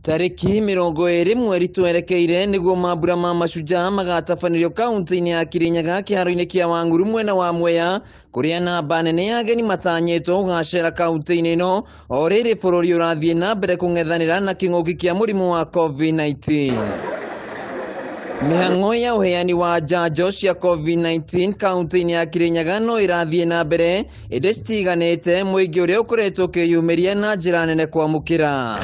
Tarĩki 20 mweri twerekeire nĩguo mambura ma Mashujaa magatabanĩrio kaunti-inĩ ya Kirinyaga kĩharo-inĩ kĩa Wang'uru mwena wa Mwea, kũrĩa namba nene ya ageni matanyĩtwo gũgacera kaunti-inĩ ĩno o rĩrĩ bũrũri ũrathiĩ na mbere kũng'ethanĩra na kĩng'ũki kĩa mũrimũ wa COVID-19. Mĩhang'o ya ũheani wa njanjo cia COVID-19 kaunti-inĩ ya Kirinyaga no ĩrathiĩ na mbere, ĩndĩ citiganĩte mũingĩ ũrĩa ũkoretwo ũkĩyumĩria na njĩra nene kwamũkĩra.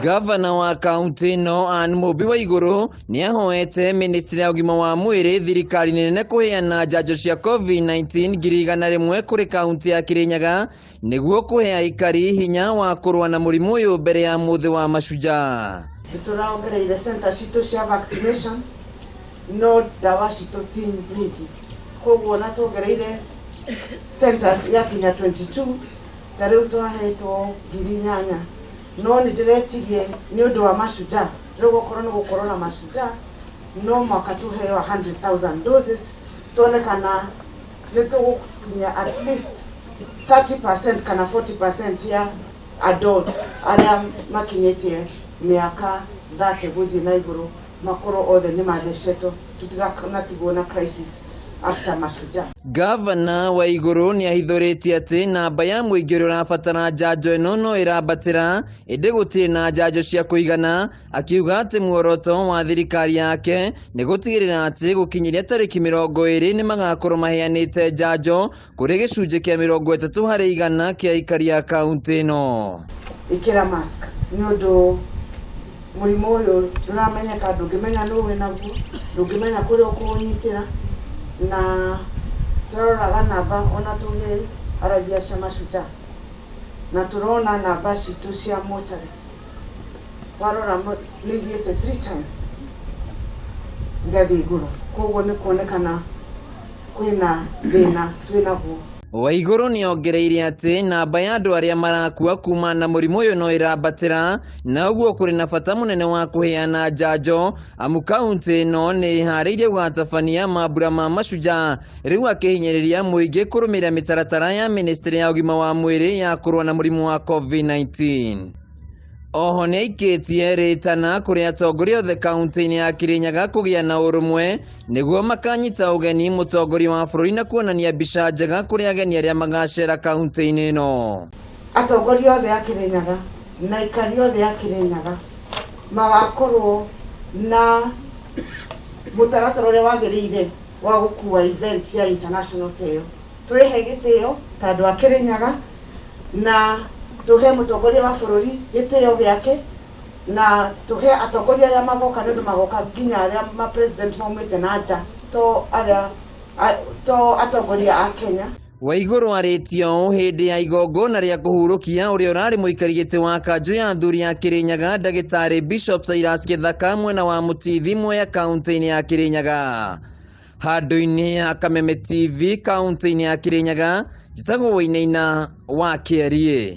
Gavana wa kaunti ĩno Anne Mũmbi Waigũrũ nĩ ahoete ministry ya ũgima wa mwĩrĩ thirikari nene kũheana njanjo cia COVID-19 100,000 kũrĩ kaunti ya Kirinyaga nĩguo kũhe aikari hinya wa kũrũa na mũrimũ ũyũ mbere ya mũthĩ wa Mashujaa. Nĩtũraongereire center citũ cia vaccination, no ndawa citũ ti nyingĩ, koguo na tuongereire centers igakinya 22. Ta rĩu twahetwo 8,000, no nĩ ndĩretirie nĩ ũndũ wa Mashujaa. Rĩu gũkorwo nĩ gũkorwo na Mashujaa, no mwaka tũheo 100,000 doses, tuone kana nĩ tũgũkinya at least 30% kana 40% ya adults arĩa makinyĩtie mĩaka 30 gũthiĩ na igũrũ makorwo othe nĩ mathecetwo, tũtiganatigwo na crisis after Mashujaa. Gavana Waigũrũ nĩ ahithũrĩtie atĩ namba ya mũingĩ ũrĩa ũrabatara njanjo ĩno no ĩrambatĩra, ĩndĩ gũtirĩ na njanjo cia kũigana, akiuga atĩ muoroto wa thirikari yake nĩ gũtigĩrĩra atĩ gũkinyĩria tarĩki 20 nĩ magakorwo maheanĩte njanjo kũrĩ gĩcunjĩ kĩa 30% kĩa aikari a kaunti ĩno. Ĩkĩra mask nĩ ũndũ mũrimũ ũyũ ndũramenyeka, ndũngĩmenya nũ wĩnaguo, ndũngĩmenya kũrĩa ũkũũnyitĩra, na tũraroraga namba ona tũgĩaragia cia Mashujaa, na tũrona namba citũ cia mocarĩ warora nĩ ithiĩte three times igathiĩ igũrũ, koguo nĩ kuonekana kwĩna thĩna twĩnaguo. Waigũrũ nĩ ongereire atĩ namba ya andũ arĩa marakua kuma na mũrimũ ũyũ no ĩrambatĩra, na ũguo kũrĩ na bata mũnene wa kũheana njanjo, amu kaunti ĩno nĩ ĩharĩirie gũgatabania mambura ma Mashujaa, rĩu akĩhinyĩrĩria mũingĩ kũrũmĩrĩra mĩtaratara ya ministry ya ũgima wa mwĩrĩ ya kũrũa na mũrimũ wa COVID-19. Oho nĩ aikĩtie rĩtana kũrĩ atongoria othe kaunti-inĩ ya Kirinyaga kũgĩa na ũrũmwe nĩguo makanyita ũgeni mũtongoria wa bũrũri na kuonania mbica njega kũrĩ ageni arĩa magacera kaunti-inĩ ĩno. Atongoria othe a Kirinyaga na aikari othe a Kirinyaga magakorwo na mũtaratara ũrĩa wagĩrĩire wa gũkua event ya international ta ĩyo. Twĩhe gĩtĩo ta andũ a Kirinyaga na tũhe mũtongoria wa bũrũri gĩtĩo gĩake, na tũhe atongoria arĩa magoka, nĩ ũndũ magoka nginya arĩa ma president maumĩte na nja, to arĩa to atongoria a Kenya. Waigũrũ arĩtie ũũ hĩndĩ ya igongona rĩa kũhurũkia ũrĩa ũrarĩ mũikari gĩtĩ wa kanjũ ya athuri ya Kirinyaga, ndagĩtarĩ Bishop Cyrus Gĩthaka, mwena wa Mũtithi, Mwea, kaunti-inĩ ya Kirinyaga. Handũ-inĩ ha Kameme TV kaunti-inĩ ya Kirinyaga, njĩtagwo Wainaina wa Kĩeriĩ.